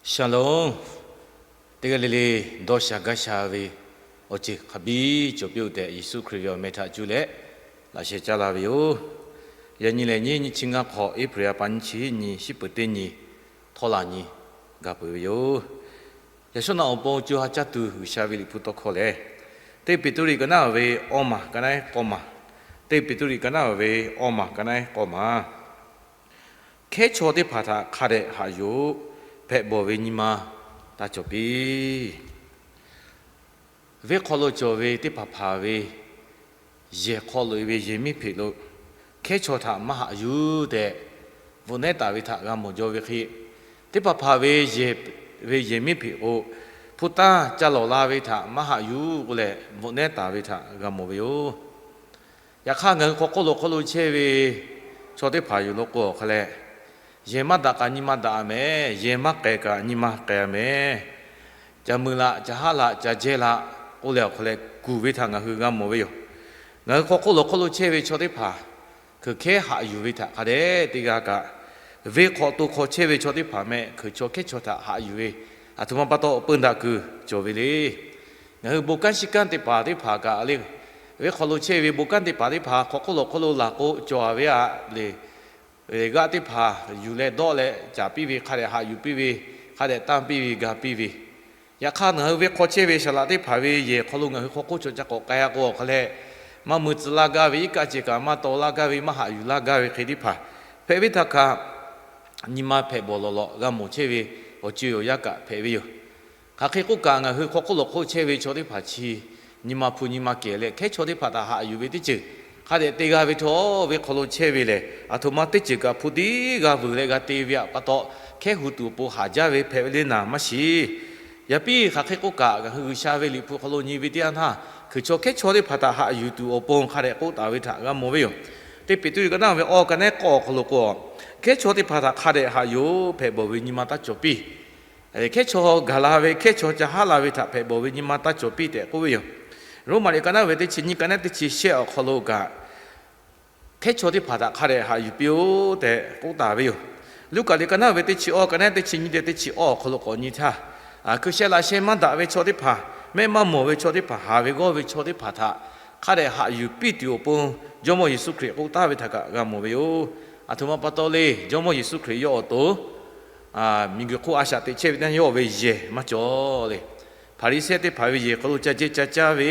Shalom. Teˇ g'aˇ le le dawˇ sha gaˇ sha ve awˬ ceuˬ hk'a biˇ cawˬ piˇ-oˆ tehꞈ, Yeˍsuˆ Hkriꞈ ve awˬ meh htaꞈ cuˇ leh laꞈ sheh caˇ la ve yoˬ. Yaꞈ nyi lehˬ, nyiˇ nyiˇ chi ngaˇ hk'awꞈ, April ha pa nyiˇ chi nyiˇ, shiˉ peuˍ teˇ nyi, htawˇ laˬ nyi ga peuˬ ve yoˬ. Yaꞈ shawˉ naˆ awˬ pon co ha caˇ tuˬ G'uiˬsha ve liꞈ hpu tawˇ hkawˇ lehˬ, Teˇ Peˍtruˆ ka naˉ ve awˇ maˬ ka naˉ k'awˇ maˬ, Teˇ Peˍtruˆ ka naˉ ve awˇ maˬ ka naˉ k'awˇ maˬ. Hkehˉ chaw teˇ hpaˍ htaꞈ hk'a dehꞈ haꞈ yuˬ-oˆ. Hpehꞈ bawˬ ve nyi ma taˇ cawˬ piˇ. Venˇ hk'aw lo cawˬ ve teˇ hpaˍ hpaˍ ve yehˬ hk'aw loꞈ-e ve yehˬ miˉ hpeꞈ lo hkehˉ chaw htaꞈ maˇ haꞈ yuˬ tehꞈ bvuhꞈ nehˉ taˍ ve htaꞈ g'a mawˬ jaw ve hk'e, teˇ hpaˍ hpaˍ ve yehˬ, ve yehˬ miˉ hpeꞈ k'o, hpu tanˇ ca lawˬ la ve htaꞈ maˇ haꞈ yuˬ k'oˆ leh bvuhꞈ nehˉ taˍ ve htaꞈ g'a mawˬ ve yoˬ. Yaꞈ hk'aˇ, ngaˬ hui hk'aw hk'oˆ lo hk'oˆ lo chehˇ ve chaw teˇ hpaˍ yoˬ law k'o awˬ hk'a leh, yehˬ maˇ daꞈ kaꞈ nyi ma daꞈ-a mehˍ. Yehˬ maˇ k'ehˬ kaꞈ nyi ma k'ehˬ-a mehˍ. Ca mui laꞈ, ca haˉ laꞈ, ca jehˇ laꞈ k'oˆ leh awˬ hk'a leh kuˬ ve htaꞈ ngaˬ hui g'a mawˬ ve yoˬ. Ngaˬ hui hk'aw hk'oˆ lo hk'oˆ lo chehˇ ve chaw teˇ hpaˍ hk'e hkehˉ haꞈ yuˬ ve htaꞈ hk'a dehꞈ te g'a kaꞈ, venˇ hk'aw to hk'aw chehˇ ve chaw teˇ hpaˍ mehˆ hk'e chaw hkehˉ chaw htaꞈ haꞈ yuˬ ve, aˬ htoꞈ ma pa taw awˬ peu daꞈ kuiˬ cawˬ ve le. Ngaˬ hui bon kanˉ shiˉ kanˉ teˇ hpaˍ teˇ hpaˍ kaꞈ le, venˇ hk'aw lo chehˇ ve bon kanˉ teˇ hpaˍ teˇ hpaˍ hk'aw hk'oˆ lo hk'oˆ lo laˬ k'o cawˬ-a ve aꞈ le. G'aˇ teˇ hpaˍ yuˬ leh dawˆ leh caˍ piˇ ve, hk'a dehꞈ haꞈ yuˬ piˇ ve, hk'a dehꞈ tanˇ piˇ ve, ga piˇ ve. Yaꞈ hk'aˇ, ngaˬ hui venˇ hk'aw chehˇ ve saˍ laꞈ teˇ hpaˍ ve yehˬ hk'aw lo ngaˬ hui hk'aw hk'oˆ chaw ca k'awꞈ k'ai-a k'o awˬ hk'a leh, maˇ mui tcuh laˇ gaˇ ve, iˉ kaˆ ceh kaꞈ maˇ taw laˇ gaˇ ve, maˇ haꞈ yuˬ laˇ gaˇ ve hk'e teˇ hpaˍ hpehꞈ ve htaꞈ kaꞈ, nyi ma hpehꞈ bawˬ lawˬ lawꞈ g'a mawˬ chehˇ ve awˬ co-e awˬ yanˇ kaꞈ hpehꞈ ve yoˬ. Hk'aˬ hk'e k'oˆ kaꞈ, ngaˬ hui hk'aw hk'oˆ lo hk'oˆ chehˇ ve chaw teˇ hpaˍ chi nyi ma hpu nyi ma kehˬ leh hkehˉ chaw teˇ hpaˍ htaꞈ haꞈ yuˬ ve teˇ ceuˬ hk'a dehꞈ te g'a ve htawˇ, venˇ hk'aw lo chehˇ ve lehˬ, aˬ htoꞈ ma teˇ ceuˬ kaꞈ hpu tiˉ g'a vuiˬ leh g'a te ve aꞈ pa taw, hkehˉ hu tuˬ awˬ pon haˍ jaˇ ve hpehꞈ ve le naˍ maˇ shiˍ. Yaꞈ piˇ hk'aˬ hk'e k'oˆ kaꞈ, ngaˬ hui G'uiˬsha ve liꞈ hpu hk'aw lo nyi ve teˇ yanˇ htaˇ, hkui chaw hkehˉ chaw teˇ hpaˍ htaꞈ haꞈ yuˬ tuˬ awˬ pon hk'a dehꞈ k'oˆ taˍ ve htaꞈ g'a mawˬ ve yoˬ. Teˇ Peˍtruˆ ka naˉ ve awˇ ka naˉ k'awˇ awˬ hk'aw lo k'o, hkehˉ chaw teˇ hpaˍ htaꞈ hk'a dehꞈ haꞈ yuˬ-oˬ. Hpehꞈ bawˬ ve nyi ma taˇ cawˬ piˇ. Hkehˉ chaw gaˬ la ve, hkehˉ chaw ca haˉ la ve htaꞈ hpehꞈ bawˬ ve nyi ma taˇ cawˬ piˇ tehꞈ k'oˆ ve yoˬ. Roˉmaꞈ liꞈ ka naˉ ve teˇ chi nyiˇ ka naˉ teˇ chi shehˆ awˬ hk'aw lo kaꞈ, hkehˉ chaw teˇ hpaˍ htaꞈ hk'a dehꞈ haꞈ yuˬ piˇ-oˆ tehꞈ k'oˆ taˍ ve yoˬ. Luˉkaꞈ liꞈ ka naˉ ve teˇ chi awˇ ka naˉ teˇ chi nyiˇ leh teˇ chi awˇ awˬ hk'aw lo k'awꞈ nyi htaˇ, hkui sheh laꞈ sheh maˇ daꞈ ve chaw teˇ hpaˍ, mehˆ maˇ mawˬ ve chaw teˇ hpaˍ, haˍ ve g'awˇ ve chaw teˇ hpaˍ htaꞈ hk'a dehꞈ haꞈ yuˬ piˇ tuˬ awˬ pon Jawˇmawˇ Yeˍsuˆ Hkriꞈ k'oˆ taˍ ve htaꞈ kaꞈ g'a mawˬ ve yoˬ. Aˬ htoꞈ ma pa taw le, Jawˇmawˇ Yeˍsuˆ Hkriꞈ yawˇ awˬ to miˬguiˬ hk'oˆ a shaꞈ teꞈ chehˇ ve teˇ yanˇ, yawˇ ve yehˬ maˇ cawˬ le. Hpaˍriˍsehˇ teˇ hpaˍ ve yehˬ hk'aw lo ca jehˇ ca caˇ ve,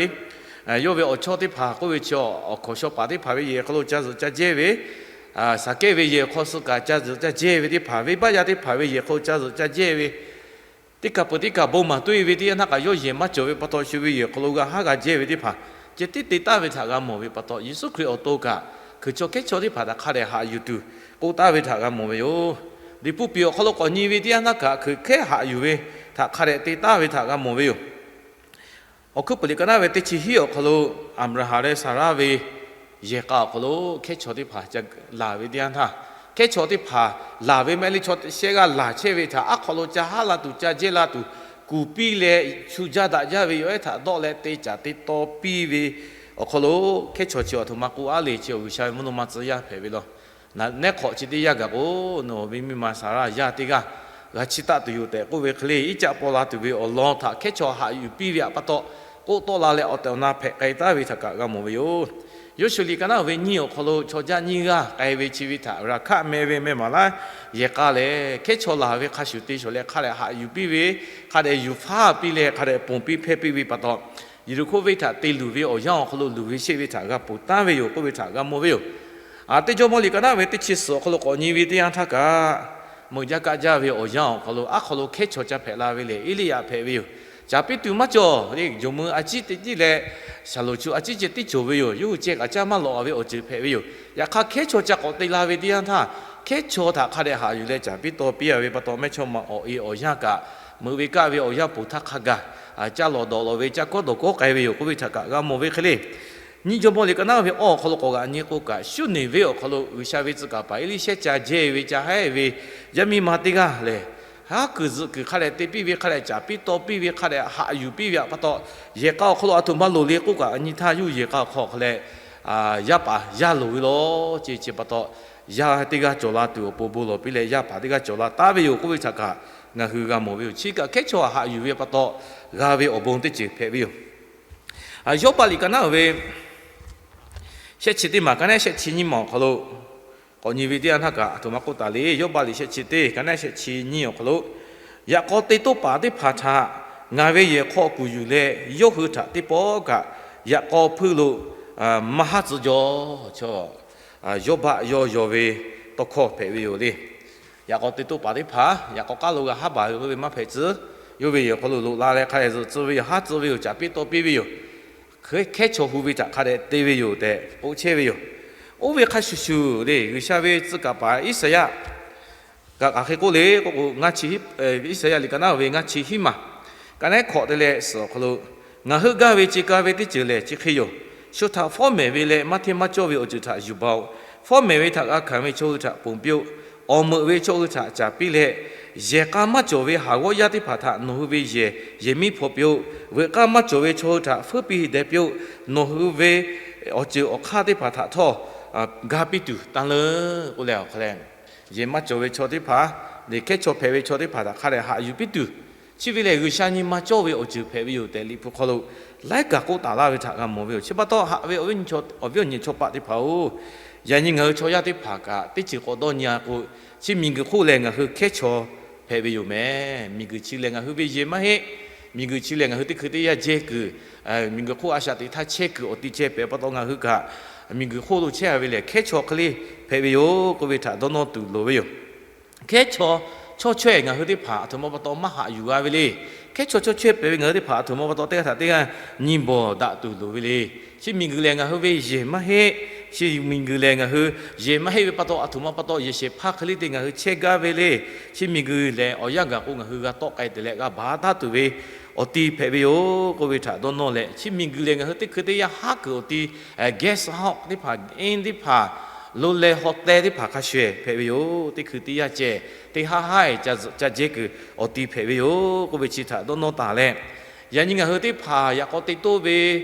yawˇ ve awˬ chawˇ teˇ hpaˍ k'oˆ ve chi, awˬ hkawnˍ shaw paˍ teˇ hpaˍ ve yehˬ hk'aw lo ca zuhꞈ ca jehˇ ve, Saˍkehˇ ve yehˬ hk'aw suh kaꞈ ca zuhꞈ ca jehˇ ve teˇ hpaˍ, venˇbaˆ yaˇ teˇ hpaˍ ve yehˬ hk'aw lo ca zuhꞈ ca jehˇ ve, teˇ kaˬ peuˬ teˇ kaˬ bon maˍ toˇ-e ve teˇ yanˇ htaˇ kaꞈ, yawˇ yehˬ maˇ cawˬ ve pa taw, shu ve yehˬ hk'aw lo g'a haˉ g'a jehˇ ve teˇ hpaˍ ceh tiˉ te taˍ ve htaꞈ g'a mawˬ ve pa taw, Yeˍsuˆ Hkriꞈ awˬ to kaꞈ hkui chaw hkehˉ chaw teˇ hpaˍ htaꞈ hk'a dehꞈ haꞈ yuˬ tuˬ k'oˆ taˍ ve htaꞈ g'a mawˬ ve yoˬ. Liꞈ hpu piˍ awˬ hk'aw lo k'awꞈ nyi ve teˇ yanˇ htaˇ kaꞈ, hkui hkehˉ haꞈ yuˬ ve htaꞈ hk'a dehꞈ te taˍ ve htaꞈ g'a mawˬ ve yoˬ. Awˬ hkuiˉ puiˍ liꞈ ka naˉ ve teˇ chi hiˉ awˬ hk'aw lo, Aˍbraˍhanˍ leh Saˍraˆ ve yehˬ k'a awˬ hk'aw lo hkehˉ chaw teˇ hpaˍ ca laˬ ve teˇ yanˇ htaˇ, hkehˉ chaw teˇ hpaˍ laˬ ve mehˆ le chaw shehˆ g'aˇ laˬ chehˇ ve htaꞈ aˉ hk'aw lo ca haˉ la tuˬ, ca jehˇ la tuˬ, kuˬ piˇ leh shu jaˇ daꞈ jaˇ ve yawˬ ehˉ htaꞈ dawˆ leh te caˍ te taw piˇ ve awˬ hk'aw lo, hkehˉ chaw chi aˬ htoꞈ ma k'oˆ aˉ le, chi G'uiˬsha ve mvuhˇ naw ma tcuh yaˇ hpehꞈ ve law. Nehˉ hk'awꞈ chi teˇ yanˇ gaˬ k'o, nawˬ ve miˇ ma Saˍraˆ yaˇ teˇ g'aˇ g'a chiˇ taˆ tuˬ yoˬ tehꞈ k'oˆ ve hk'e le, iˉ caˆ paw la tuˬ ve awˬ lawn htaꞈ hkehˉ chaw haꞈ yuˬ piˇ ve aꞈ pa taw, k'oˆ tawˆ la leh awˬ tehˬ awˬ na hpehꞈ k'ai taˍ ve htaꞈ kaꞈ g'a mawˬ ve yoˬ. Yoˇshuˆ liꞈ ka naˉ ve nyiˇ awˬ hk'aw lo chaw jaˇ nyiˇ g'aˇ k'ai ve chi ve htaꞈ Raˍhkaˆ meh ve meh maˍ laˇ yehˬ k'a lehˬ, hkehˉ chaw laˬ ve hk'a shuˍ te shawˍ leh hk'a dehꞈ haꞈ yuˬ piˇ ve, hk'a dehꞈ yuˬ faˉ piˇ leh hk'a dehꞈ ponˬ piˇ hpehˇ piˇ ve pa taw, Yeˍriˆhkoˇ venˇ htaꞈ te luˬ ve awˬ yanˇ awˬ hk'aw lo luˬ ve sheˆ ve htaꞈ g'a ponˬ taˍ ve yoˬ k'oˆ ve htaꞈ g'a mawˬ ve yoˬ. Teˇ Jawˇmawˇ liꞈ ka naˉ ve teˇ chi suhˍ awˬ hk'aw lo k'awꞈ nyi ve teˇ yanˇ htaˇ kaꞈ, meuꞈ jaˇ kaˆ jaˇ ve awˬ yanˇ awˬ hk'aw lo aˉ hk'aw lo hkehˉ chaw ca hpehꞈ la ve lehˬ, Eˇliˇyaꞈ hpehꞈ ve yoˬ. Caˍ piˇ tuˬ maˇ cawˬ le, jawˬ mui a ciˉ teꞈ ciˉ leh shaˍlonˍ chu a ciˉ ceh tiˉ cawˬ ve yoˬ. Yawˇ hui ceh kaꞈ caˇ maˇ lawꞈ-a ve awˬ ceuˬ hpehꞈ ve yoˬ. Yaꞈ hk'aˇ, hkehˉ chaw ca k'awꞈ te la ve teˇ yanˇ htaˇ, hkehˉ chaw htaꞈ hk'a dehꞈ haꞈ yuˬ leh caˍ piˇ taw piˇ-a ve pa taw, mehˇ chawˇ ma awˬ e awˬ yanˇ kaꞈ, meuꞈ ve kaˆ ve awˬ yanˇ ponˬ htaˇ hk'a gaˬ caˇ lawˬ dawˬ lawˬ ve, caˇ kawˉ dawˬ kawˉ k'ai ve yoˬ k'oˆ ve htaꞈ kaꞈ g'a mawˬ ve hk'e le. Nyiˇ Jawˇmawˇ liꞈ ka naˉ ve awˇ awˬ hk'aw lo k'awꞈ g'aꞈ nyi k'o kaꞈ, Suˉneˍ venˇ awˬ hk'aw lo G'uiˬsha ve tcuh kaˍ paˍ Eˇliˇshehˇ ca jehˇ ve ca haiˉ ve yaˇ miˇ ma teˇ g'aˇ lehˬ, haˉ kuiˬ zuhꞈ kuiˬ hk'a dehꞈ te piˇ ve, hk'a dehꞈ caˍ piˇ taw piˇ ve, hk'a dehꞈ haꞈ yuˬ piˇ ve aꞈ pa taw, yehˬ k'a awˬ hk'aw lo aˬ htoꞈ ma loˍ le k'oˆ kaꞈ, nyi htaˇ yawˇ hui yehˬ k'a awˬ hk'aw hk'a leh yaˇ paˍ yaˇ loˍ ve law ce ce pa taw, yaˇ teˇ g'aˇ cawˬ la tuˬ awˬ pon bon lawˬ piˇ leh, yaˇ paˍ teˇ g'aˇ cawˬ la taˍ ve yoˬ k'oˆ ve htaꞈ kaꞈ ngaˬ hui g'a mawˬ ve yoˬ. Chi kaꞈ hkehˉ chaw htaꞈ haꞈ yuˬ ve pa taw g'a ve awˬ bon teˇ ceuˬ hpehꞈ ve yoˬ. Yawˇbaˆ liꞈ ka naˉ uiˍ ve shehˆ chi teˇ maˬ, ka naˉ shehˆ chi nyiˇ maˬ awˬ hk'aw lo k'awꞈ nyi ve teˇ yanˇ htaˇ kaꞈ, aˬ htoꞈ ma k'oˆ taˍ le. Yawˇbaˆ liꞈ shehˆ chi teˇ, ka naˉ shehˆ chi nyiˇ awˬ hk'aw lo, Yaꞈ k'aw te toˇ paˍ teˇ hpaˍ htaꞈ ngaˬ ve yehˬ hk'aw kuˬ yuˬ leh, yawˇ hui htaꞈ teˇ pawˆ kaꞈ yaꞈ k'aw hpuiˇ lo maˇ haˉ tcuh jaw. Yawˇbaˆ yawˇ yaw ve tawˇ hkawˇ hpehꞈ ve yoˬ le. Yaꞈ k'aw te toˇ paˍ teˇ hpaˍ yaꞈ k'aw k'aˉ lo g'a haˉ baˬ ve k'oˆ ve maˇ hpehꞈ tcuh. Yawˇ ve yehˬ hk'aw lo loꞈ la leh hk'a dehꞈ zuhꞈ tcuh ve yoˬ, haˉ tcuh ve yoˬ, caˍ piˇ tawˇ piˇ ve yoˬ. Hkehˉ chaw hu ve htaꞈ hk'a dehꞈ te ve yoˬ tehꞈ k'oˆ chehˇ ve yoˬ. Oˇ ve hk'a shuˍ shuˍ le, G'uiˬsha ve tcuh kaˍ paˍ Iˉsaˍyaˆ kaꞈ hk'aˬ hk'e k'oˆ le k'oˆ k'o, Iˉsaˍyaˆ liꞈ ka naˉ ve ngaˇ chi hiˉ maˬ, ka naˉ hkawꞈ te leh suhˍ awˬ hk'aw lo, Ngaˬ heuˆ gaˇ ve ce ka ve teˇ ceuˬ lehˬ chi hk'e yoˬ. Shu htaꞈ fawˉ mehˍ ve leh maˇ hteˇ maˇ cawˇ ve awˬ ceuˬ htaꞈ yuˬ baˬ-oꞈ. Fawˉ mehˍ ve htaꞈ g'a hkanˍ ve chaw hui htaꞈ ponˬ piˇ-oˆ. Awˬ meuꞈ ve chaw hui htaꞈ caˍ piˇ leh, yehˬ k'a maˇ cawˬ ve haˍ g'awˇ yaˇ teˇ hpaˍ htaꞈ nawˬ hui ve yehˬ yehˬ miˉ hpaw piˇ-oˆ. Veuꞈ k'aˇ maˇ cawˬ ve chaw hui htaꞈ feuˉ piˇ deh piˇ-oˆ. Nawˬ hui ve awˬ ceuˬ awˬ hk'aˇ teˇ hpaˍ htaꞈ htawˇ ga piˇ tuˬ tanˇ leuˬ k'oˆ leh, awˬ hk'a leh, yehˬ maˇ cawˬ ve chaw teˇ hpaˍ, liꞈ hkehˉ chaw hpehꞈ ve chaw teˇ hpaˍ htaꞈ hk'a dehꞈ haꞈ yuˬ piˇ tuˬ, chi ve lehˬ G'uiˬsha nyi ma cawˇ ve awˬ ceuˬ hpehꞈ ve yoˬ tehꞈ Liꞈ hpu hk'aw lo laiˉ kaꞈ k'oˆ taˍ laˇ ve htaꞈ g'a mawˬ ve yoˬ. Chi pa taw haꞈ ve awˬ viˉ awˬ nyi chaw paˆ teˇ hpaˍ-oˬ, yaꞈ nyi ngaˬ hui chaw yaˇ teˇ hpaˍ kaꞈ teˇ ceuˬ k'awꞈ dawˇ nyi-a k'o, chi miˬguiˬ hk'oˆ lehˬ ngaˬ hui hkehˉ chaw hpehꞈ ve yoˬ mehˍ. Miˬguiˬ chi lehˬ ngaˬ hui ve yehˬ maˇ heˆ. Miˬguiˬ chi lehˬ ngaˬ hui teˇ hkui teˇ yanˇ jehˇ kuiˬ, miˬguiˬ hk'oˆ a shaꞈ teꞈ htaˇ chehˇ kuiˬ awˬ ti ceh pehꞈ pa taw ngaˬ hui kaꞈ miˬguiˬ hk'oˆ lo chehˇ-a ve lehˬ hkehˉ chaw hk'e le hpehꞈ ve yoˬ k'oˆ ve htaꞈ dawˇ nawˇ tuˬ loˍ ve yoˬ. Hkehˉ chaw chaw chaweh ngaˬ hui teˇ hpaˍ aˬ htoꞈ ma pa taw maˇ haꞈ yuˬ g'a ve le. Hkehˉ chaw chaw chaweh pehꞈ ve ngaˬ hui teˇ hpaˍ aˬ htoꞈ ma pa taw teˇ g'aˇ htaꞈ teˇ g'aˇ nyi bawˬ daꞈ tuˬ loˍ ve le. Chi miˬguiˬ lehˬ ngaˬ hui ve yehˬ maˇ heˆ. Chi miˬguiˬ lehˬ ngaˬ hui yehˬ maˇ heˆ ve pa taw aˬ htoꞈ ma pa taw yehˬ shehˍ hpaˇ hk'e le te ngaˬ hui chehˇ gaˇ ve le. Chi miˬguiˬ lehˬ awˬ yanˇ gaˬ k'o ngaˬ hui g'a tawˆ k'ai te leh g'a baˬ taˉ tuˬ ve awˬ ti hpehꞈ ve yoˬ k'oˆ ve htaꞈ dawˇ nawˇ leh, chi miˬguiˬ lehˬ ngaˬ hui teˇ hkui teˇ yanˇ haˉ kuiˬ awˬ ti, guest house teˇ hpaˍ, inn teˇ hpaˍ, lo leh hotel teˇ hpaˍ hk'a shuˍ hpehꞈ ve yoˬ. Teˇ hkui teˇ yanˇ ceh teˇ haˉ haˉ-e ca jehˇ kuiˬ awˬ ti hpehꞈ ve yoˬ k'oˆ ve chi htaꞈ dawˇ nawˇ taˍ leh, yaꞈ nyi ngaˬ hui teˇ hpaˍ yaꞈ k'aw te toˇ ve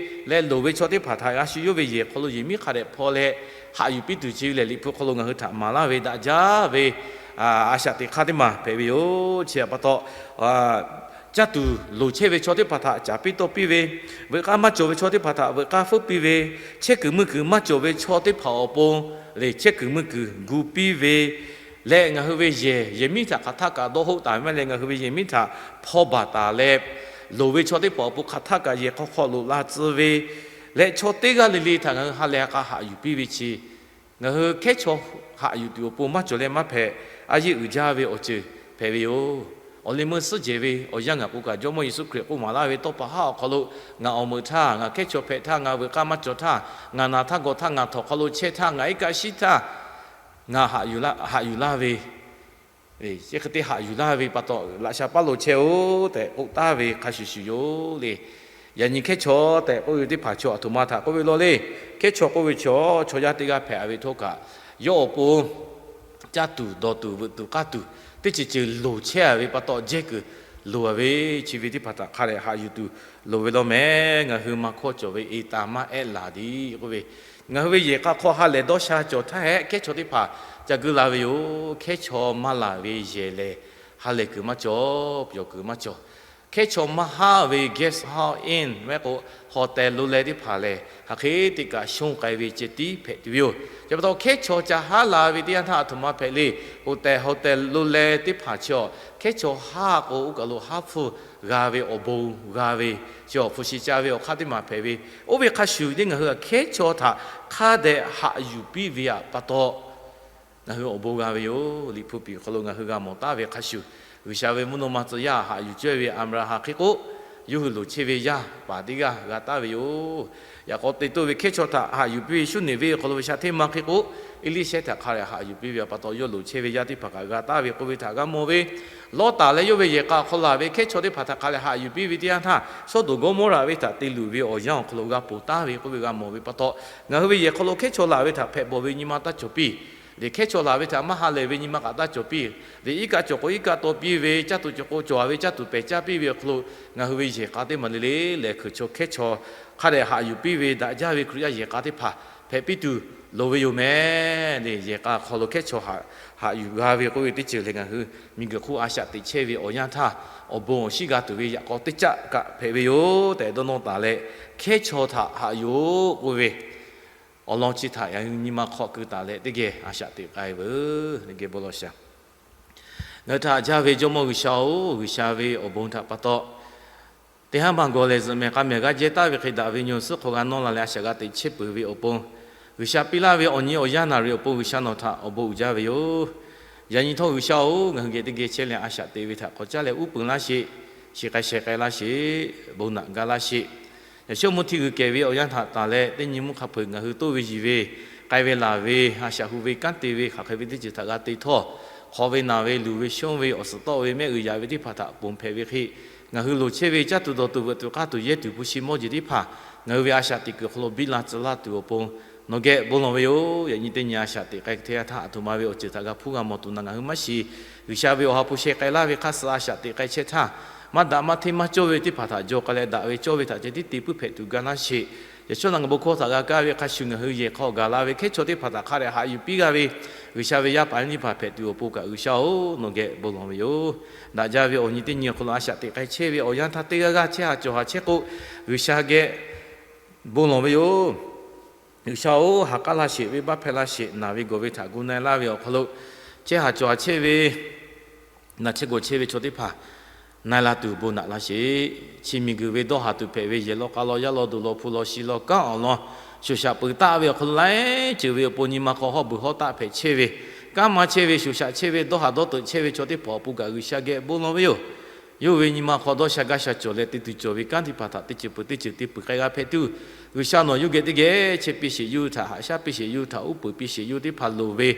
leh loˍ ve chaw teˇ hpaˍ htaꞈ a shu yawˇ ve yehˬ hk'aw lo yehˬ miˉ hk'a dehꞈ hpaw leh haꞈ yuˬ piˇ tuˬ chi ve lehˬ Liꞈ hpu hk'aw lo ngaˬ hui htaꞈ maˍ laˇ ve daꞈ jaˇ ve a shaꞈ teꞈ hk'aˇ teˇ maˬ hpehꞈ ve yoˬ. Chi pa taw caˇ tuˬ loˍ chehˇ ve chaw teˇ hpaˍ htaꞈ caˍ piˇ tawˇ piˇ ve, veuꞈ k'aˇ maˇ cawˬ ve chaw teˇ hpaˍ htaꞈ veuꞈ k'aˇ feuˉ piˇ ve, chehˇ kuiˬ mui kuiˬ maˇ cawˬ ve chaw teˇ hpaˍ awˬ pon lehˬ chehˇ kuiˬ mui kuiˬ gu piˇ ve leh ngaˬ hui ve yehˬ, yehˬ miˉ htaꞈ hk'aˬ htaˇ kaꞈ dawˇ hoˆ taˍ ve maˇ leh ngaˬ hui ve yehˬ miˉ htaꞈ hpaw baˬ taˍ leh, loˍ ve chaw teˇ hpaˍ awˬ pon hk'aˬ htaˇ kaꞈ yehˬ hk'aw hk'aw loꞈ la tcuh ve leh chaw teˇ g'aˇ le le htaꞈ ngaˬ hui ha lehˬ ha k'a haꞈ yuˬ piˇ ve chi ngaˬ hui hkehˉ chaw haꞈ yuˬ tuˬ awˬ pon maˇ cawˬ leh maˇ hpehꞈ, a yeˇ uiˍ jaˇ ve awˬ ceuˬ hpehꞈ ve yoˬ. Awˬ liˇ meuˇ suhˉ jehˬ ve awˬ yanˇ gaˬ k'o kaꞈ Jawˇmawˇ Yeˍsuˆ Hkriꞈ k'oˆ maˍ laˇ ve tawˇ pa haˉ awˬ hk'aw lo ngaˬ awˬ meuꞈ htaˇ, ngaˬ hkehˉ chaw hpehꞈ htaˇ, ngaˬ veuꞈ k'aˇ maˇ cawˬ htaˇ, ngaˬ naˬ htaˇ gawˬ htaˇ, ngaˬ htawnˍ hk'aw lo chehˇ htaˇ, ngaˬ iˉ kaˆ shiˉ htaˇ, ngaˬ haꞈ yuˬ laˇ ve, chi hk'e te haꞈ yuˬ laˇ ve pa taw laꞈ sha paˉ lo chehˇ-oˆ tehꞈ k'oˆ taˍ ve hk'a shuˍ shuˍ yoˬ le. Yaꞈ nyi hkehˉ chaw tehꞈ k'oˆ ve teˇ hpaˍ chaw aˬ htoꞈ ma htaꞈ k'oˆ ve law le. Hkehˉ chaw k'oˆ ve chaw, chaw yaˇ teˇ g'aˇ hpehꞈ ve htawˇ kaꞈ, yawˇ awˬ pon caˇ tuˬ dawˬ tuˬ veuꞈ tuˬ k'aˇ tuˬ teˇ ceuˬ ceuˬ loˍ chehˇ-a ve pa taw jehˇ kuiˬ loˍ-a ve, chi ve teˇ hpaˍ htaꞈ hk'a dehꞈ haꞈ yuˬ tuˬ loˍ ve law mehˍ. Ngaˬ hui maˇ hkawˇ cawˬ ve e taˍ maˇ ehˉ laˬ diˍ k'oˆ ve, ngaˬ hui ve yehˬ k'a hk'aw ha lehˬ dawˇ sha cawˬ htaˇ hehꞈ hkehˉ chaw teˇ hpaˍ ca guˇ la ve yoˬ. Hkehˉ chaw maˇ laˬ ve yehˬ lehˬ ha lehˬ kuiˬ maˇ cawˬ, pyawˬ kuiˬ maˇ cawˬ. Hkehˉ chaw maˇ haˉ ve guest house, inn, maˇ heˆ k'o hotel lo leh teˇ hpaˍ lehˬ hk'aˬ hk'e te kaꞈ shonˇ k'ai ve ceh tiˉ hpehꞈ tuˬ ve yoˬ. Chi pa taw hkehˉ chaw ca haˉ la ve teˇ yanˇ htaˇ aˬ htoꞈ ma hpehꞈ le. Hotel, hotel lo leh teˇ hpaˍ chi awˬ hkehˉ chaw haˉ k'o oˇ kaˬ lo haˉ hpfuhˇ g'a ve awˬ bon g'a ve, chi awˬ hpu shi ca ve awˬ hk'aˇ teˇ maˬ hpehꞈ ve, oˇ ve hk'a shuˍ teˇ ngaˬ hui hkehˉ chaw htaꞈ hk'a dehꞈ haꞈ yuˬ piˇ ve pa taw ngaˬ hui awˬ bon g'a ve yoˬ. Liꞈ hpu piˍ hk'aw lo ngaˬ hui g'a mawˬ taˍ ve hk'a shuˍ, G'uiˬsha ve mvuhˇ naw ma tcuh yaˇ haꞈ yuˬ cawehˇ ve Aˍbraˍhanˍ hk'e k'o, yawˇ hui loˍ chehˇ ve yaˇ paˍ teˇ g'aˇ g'a taˍ ve yoˬ. Yaꞈ k'aw te toˇ ve hkehˉ chaw htaꞈ haꞈ yuˬ piˇ ve Suˇneˍveˆ awˬ hk'aw lo ve sha hteˇ ma hk'e k'o, Eˇliˇshehˇ htaꞈ hk'a dehꞈ haꞈ yuˬ piˇ ve pa taw yawˇ loˍ chehˇ ve yaˇ teˇ hpaˍ kaꞈ g'a taˍ ve k'oˆ ve htaꞈ g'a mawˬ ve, Lawˇtaˍ leh yawˇ ve yehˬ k'a hk'aw laˬ ve hkehˉ chaw teˇ hpaˍ htaꞈ hk'a dehꞈ haꞈ yuˬ piˇ ve teˇ yanˇ htaˇ, Sawˉdonˍ Gawˇmawˇraꞈ venˇ htaꞈ te luˬ ve awˬ yanˇ awˬ hk'aw lo g'a ponˬ taˍ ve k'oˆ ve g'a mawˬ ve pa taw, ngaˬ hui ve yehˬ hk'aw lo hkehˉ chaw laˬ ve htaꞈ hpehꞈ bawˬ ve nyi ma taˇ cawˬ piˇ. Liꞈ hkehˉ chaw laˬ ve htaꞈ maˇ ha lehˬ ve nyi ma kaꞈ taˇ cawˬ piˇ. Liꞈ iˉ kaˆ cawˬ k'o iˉ kaˆ taw piˇ ve, caˇ tuˬ cawˬ k'o cawˬ-a ve caˇ tuˬ pehˬ caˇ piˇ ve awˬ hk'aw lo, ngaˬ hui ve yehˬ k'a teˇ maˬ le le lehˬ hkui chaw hkehˉ chaw hk'a dehꞈ haꞈ yuˬ piˇ ve daꞈ jaˇ ve Hkriꞈ yaˇ yehˬ k'a teˇ hpaˍ hpehꞈ piˇ tuˬ loˍ ve yoˬ mehˍ. Yehˬ k'a hk'aw lo hkehˉ chaw haꞈ yuˬ g'a ve k'oˆ ve teˇ ceuˬ lehˬ, ngaˬ hui miˬguiˬ hk'oˆ a shaꞈ teꞈ chehˇ ve awˬ yanˇ htaˇ awˬ bon awˬ shiˉ g'a tuˬ ve yaꞈ k'aw teˇ caˆ kaꞈ hpehꞈ ve yoˬ tehꞈ dawˇ nawˇ taˍ leh, hkehˉ chaw htaꞈ haꞈ yuˬ-oˬ k'oˆ ve awˬ lawn chi htaꞈ ngaˬ hui nyi ma hk'aw keu taˍ leh teˇ geh a shaꞈ teꞈ k'ai veuˬ. Geh bon lawˬ shaˍ. Ngaˬ hui htaꞈ haꞈ jaˇ ve Jawˇmawˇ G'uiˬsha-oˬ, G'uiˬsha ve awˬ bon htaꞈ pa taw teˇ haˉ maˇ gawˬ lehˬ, zuhꞈ mehˍ k'a mehˍ g'a jehˇ taˍ ve hk'e daꞈ ve nyi awˬ suhˉ hk'aw g'a nawˇ la leh a shaꞈ g'a teꞈ chehˇ peuˬ ve awˬ pon, G'uiˬsha piˇ laˇ ve awˬ nyi awˬ yanˇ naˬ riˍ awˬ pon G'uiˬsha nawˬ htaꞈ awˬ bon uiˍ jaˇ ve yoˬ. Yaꞈ nyi htawˇ G'uiˬsha-oˬ, ngaˬ hui geh teˇ geh chehˇ leh a shaꞈ teꞈ ve htaꞈ k'awꞈ caˉ leh uˉ peunˍ laˇ sheˍ. Shiˍ k'ai sheh k'ai laˇ sheˍ. Bon naꞈ gaˇ laˇ sheˍ. Yaꞈ shawˉ mvuhˇ hti g'uiˬ kehˬ ve awˬ yanˇ htaꞈ tanˬ leh, teˇ nyi mvuhˇ hk'a peu-eˬ ngaˬ hui toˇ ve yiˬ ve, k'ai ve laˬ ve, a shaꞈ hu ve kanˉ te ve hk'aˬ hk'e ve teˇ ceuˬ htaꞈ g'a te htawˇ, hk'aw ve naˬ ve, luˬ ve shonˇ ve, awˬ suhˍ tawˆ ve, mehˆ g'uiˬ yaꞈ ve teˇ hpaˍ htaꞈ ponˬ hpehꞈ ve hk'e, ngaˬ hui loˍ chehˇ ve caˇ tuˬ dawˬ tuˬ veuꞈ tuˬ k'aˇ tuˬ yehˇ tuˬ hpu shi mawˇ jeˬ teˇ hpaˍ ngaˬ hui ve a shaꞈ teꞈ kuiˬ hk'aw lo biˇ la tcuh laˇ tuˬ awˬ pon nawˬ geh bon lawˬ ve yoˬ. Yaꞈ nyi teˇ nyi a shaꞈ teꞈ k'ai hteˇ yanˇ htaˇ, aˬ htoꞈ ma ve awˬ ceuˬ htaꞈ g'a hpuˇ g'a mawˬ tuˬ na ngaˬ hui maˇ shiˍ. G'uiˬsha ve awˬ ha hpu sheh k'ai laˇ ve hk'aˇ suh a shaꞈ teꞈ k'ai chehˇ htaˇ, maˇ daꞈ maˇ hteˇ maˇ cawˇ ve teˇ hpaˍ htaꞈ jaw k'ai leh, daꞈ ve cawˇ ve htaꞈ ceh tiˉ te puiˉ hpehꞈ tuˬ ga laˇ sheˍ. Yaꞈ shawˉ naˬ ngaˬ bon hkawˇ htaꞈ g'a kaˇ ve hk'a shuˍ, ngaˬ hui yehˬ hk'aw gaˬ la ve hkehˉ chaw teˇ hpaˍ htaꞈ hk'a dehꞈ haꞈ yuˬ piˇ g'a ve, G'uiˬsha ve yaˇ paˍ yaˇ miˇ teˇ hpaˍ hpehꞈ tuˬ awˬ pon kaꞈ, G'uiˬsha-oˬ, nawˬ geh bon lawˬ ve yoˬ. Daꞈ jaˇ ve awˬ nyi teˇ nyi awˬ hk'aw lo a shaꞈ teꞈ k'ai chehˇ ve awˬ yanˇ htaˇ, teˇ g'aˇ g'aˇ chehˇ haˍ cawˬ haˍ chehˇ k'o, G'uiˬsha geh bon lawˬ ve yoˬ. G'uiˬsha-oˬ, ha k'aˉ laˇ sheˍ, venˇbaˆ hpehˇ laˇ sheˍ, naˬ ve gawˬ ve htaꞈ gu na-e laˇ ve awˬ hk'aw lo, chehˇ haˍ cawˬ haˍ chehˇ ve, naˬ chehˇ gawˬ chehˇ ve chaw teˇ hpaˍ na-e la tuˬ bon naꞈ laˇ sheˍ. Chi miˬguiˬ ve dawˇ haˍ tuˬ hpehꞈ ve yehˬ law k'a law yaˇ law duˬ law hpu law shi law kanˉ awˬ lawn shoˍ shaꞈ peuˬ taˆ ve awˬ hk'aw lo, laiˉ ceuˬ ve awˬ pon nyi ma hk'aw hawˉ beuˬ hawˉ taˆ hpehꞈ chehˇ ve, kanˉ ma chehˇ ve, shoˍ shaꞈ chehˇ ve, dawˇ haˍ dawˇ teuꞈ chehˇ ve chaw teˇ hpaˍ awˬ pon kaꞈ G'uiˬsha geh bon lawˬ ve yoˬ. Yawˇ ve nyi ma hk'aw dawˇ sha gaˇ sha cawˬ leh te tuˬ cawˬ ve kanˉ teˇ hpaˍ htaꞈ teˇ ceuˬ peuˬ teˇ ceuˬ te peuˬ k'ai g'a hpehꞈ tuˬ, G'uiˬsha nawˬ yawˇ geh teˇ geh chehˇ piˇ sheˍ, yawˇ hui htaꞈ haꞈ shaˉ piˇ sheˍ, yawˇ hui htaꞈ uˉ peunˍ piˇ sheˍ, yawˇ hui teˇ hpaˍ loˍ ve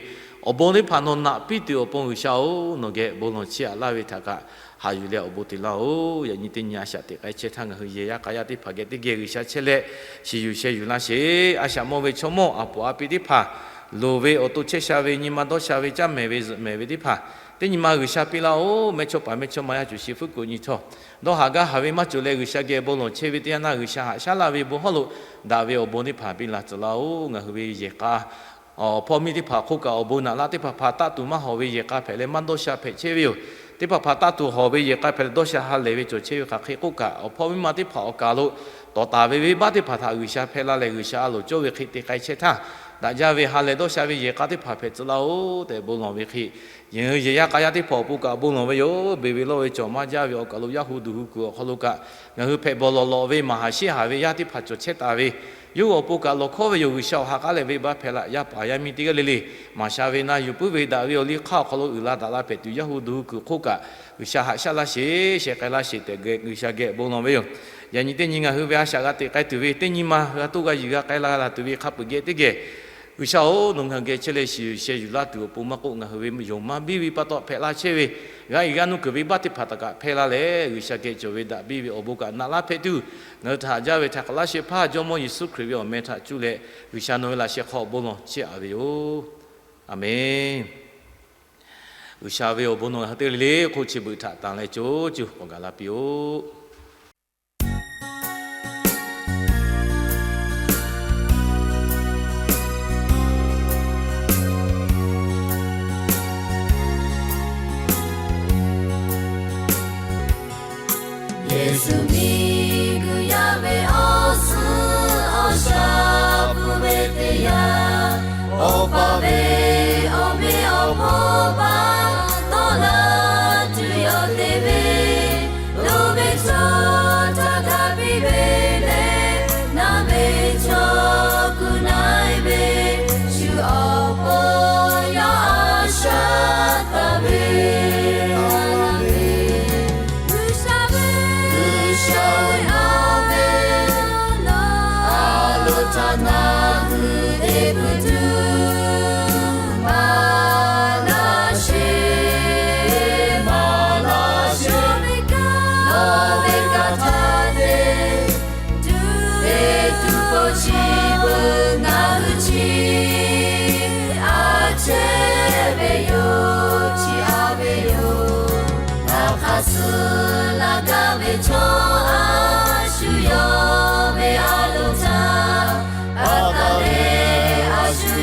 awˬ bon teˇ hpaˍ nawˬ naꞈ piˇ tuˬ awˬ pon G'uiˬsha-oˬ, nawˬ geh bon lawˬ chehˇ aꞈ laˇ ve htaꞈ kaꞈ haꞈ yuˬ leh awˬ bon te laˇ-oˬ. Yaꞈ nyi teˇ nyi a shaꞈ teꞈ k'ai chehˇ htaˇ, ngaˬ hui yehˬ yaˇ k'a yaˇ teˇ hpaˍ geh teˇ geh G'uiˬsha chehˇ leh shiˍ yuˬ sheh yuˬ laˇ sheˍ. A shaꞈ mawˇ ve chaw mawˇ aˬ poˍ a pi teˇ hpaˍ, loˍ ve awˬ to chehˇ sha ve, nyi ma dawˇ sha ve, caˇ mehˍ ve zuhꞈ mehˍ ve teˇ hpaˍ, teˇ nyi ma G'uiˬsha piˇ laˇ-oˬ. Mehˇchawˇpaˍ mehˇchawˇma yaˇ cuˬ shi fuˉ kuꞈ nyi htawˇ, dawˇ haˍ gaˇ haˍ ve maˇ cawˬ leh G'uiˬsha geh bon lawˬ chehˇ ve teˇ yanˇ naˇ, G'uiˬsha haꞈ shaˉ laˇ ve bon hawˉ lo daꞈ ve awˬ bon teˇ hpaˍ biˇ la tcuh laˇ-oˬ. Ngaˬ hui ve yehˬ k'a awˬ hpawˇ miˇ teˇ hpaˍ hk'oˆ kaꞈ, awˬ bon naꞈ laˇ teˇ hpaˍ hpaˍ taˆ tuˬ maˇ hawˍ ve yehˬ k'a hpehꞈ leh maˇ dawˇ sha hpehꞈ chehˇ ve yoˬ. Teˇ hpaˍ hpaˍ taˆ tuˬ hawˍ ve yehˬ k'a hpehꞈ leh dawˇ sha ha lehˬ ve cawˬ chehˇ ve hk'aˬ hk'e k'oˆ kaꞈ, awˬ hpawˇ miˇ ma teˇ hpaˍ awˬ kaˬ lo tawˍ taˍ ve venˇbaˆ teˇ hpaˍ htaꞈ G'uiˬsha hpehˇ laˇ leh, G'uiˬsha a loˍ cawˇ ve hk'e te k'ai chehˇ htaˇ, daꞈ jaˇ ve ha lehˬ dawˇ sha ve yehˬ k'a teˇ hpaˍ hpehꞈ tcuh laˇ-oˬ tehꞈ bon lawˬ ve hk'e, yehˬ hui yehˬ yaˇ k'a yaˇ teˇ hpaˍ awˬ pon kaꞈ bon lawˬ ve yoˬ. Beˬ ve lawˇ ve cawˬ maˇ jaˇ ve awˬ kaˬ lo yaˇ hu duˬ hu kuiˬ awˬ hk'aw lo kaꞈ, ngaˬ hui hpehꞈ bawˬ lawˬ lawꞈ ve maˍ haˍ sheˆ haˍ ve yaˇ teˇ hpaˍ cawˬ chehˇ taˍ ve, yawˇ hui awˬ pon kaꞈ lawˬ hkawˉ ve yoˬ. G'uiˬsha awˬ ha k'aˉ leh venˇbaˆ hpehꞈ laˇ, yaˇ paˍ yaˇ miˇ teˇ g'aˇ le le maˍ sha ve na yuˬ puiˉ ve daꞈ ve awˬ liˇ hk'aˇ awˬ hk'aw lo uiˍ la daꞈ la hpehꞈ tuˬ, yaˇ hu duˬ hu kuiˬ hk'oˆ kaꞈ G'uiˬsha haꞈ shaˉ laˇ sheˍ, sheh k'ai laˇ sheˍ tehꞈ G'uiˬsha geh bon lawˬ ve yoˬ. Yaꞈ nyi teˇ nyi ngaˬ hui ve a shaꞈ g'a teꞈ k'ai tuˬ ve, teˇ nyi ma g'a toˇ g'a yiˬ g'a k'ai la g'a laˬ tuˬ ve hk'a peu-eˬ geh teˇ geh, G'uiˬsha-oˬ, nawˬ ngaˬ hui geh chehˇ leh shiˍ yuˬ sheh yuˬ laˇ tuˬ awˬ pon maˇ k'oˆ, ngaˬ hui ve yonˍ maˇ biˇ ve pa taw hpehꞈ la chehˇ ve, g'a iˍ g'a nuˇ kuiˬ ve venˇbaˆ teˇ hpaˍ htaꞈ kaꞈ hpehˇ laˇ leh, G'uiˬsha geh cawˬ ve daꞈ biˇ ve awˬ bon kaꞈ naꞈ laˇ hpehꞈ tuˬ, ngaˬ hui htaꞈ haꞈ jaˇ ve htaꞈ k'awꞈ laˇ shehˍ hpaˇ Jawˇmawˇ Yeˍsuˆ Hkriꞈ ve awˬ meh htaꞈ cuˇ leh G'uiˬsha nawˬ ve laꞈ sheh hk'aw awˬ bon lawˬ chehˇ aꞈ ve yoˬ. Aˬmenˍ. G'uiˬsha ve awˬ bon nawˬ ngaˬ hui teˇ g'aˇ le le hk'oˆ chi beuꞈ htaꞈ tanˬ leh co cuˇ k'awꞈ gaˬ la piˇ-oˆ. Yeˍsuˆ miˬguiˬ yaˇ ve awˬ suhˉ awˬ shaˍ pfuhˇ ve teˇ yanˇ, Awˬ pa ve awˬ meh awˬ hponˇ baˆ tawˆ la tuˬ yawˇ te ve, loˍ ve chaw htaꞈ hk'a piˇ ve leh, naˬ ve chaw kuˬ na-e ve, shu awˬ pon yawˇ a shaꞈ taˍ ve G'uiˬsha ve, G'uiˬsha ve a ve, a loˍ htaꞈ ngaˬ hui te puiˉ tuˬ maˍ laˇ sheˍ, maˍ laˇ sheˍ. Nawˬ ve kanˉ htaꞈ te tuˬ, te tuˬ k'o chi beuꞈ ngaˬ hui chi a chehˇ ve yoˬ, chi a ve yoˬ. Ngaˬ hk'a suh laˇ gaˇ ve chaw a shu yawˇ ve a loˍ htaꞈ pa taw leh, a shu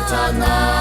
htaꞈ na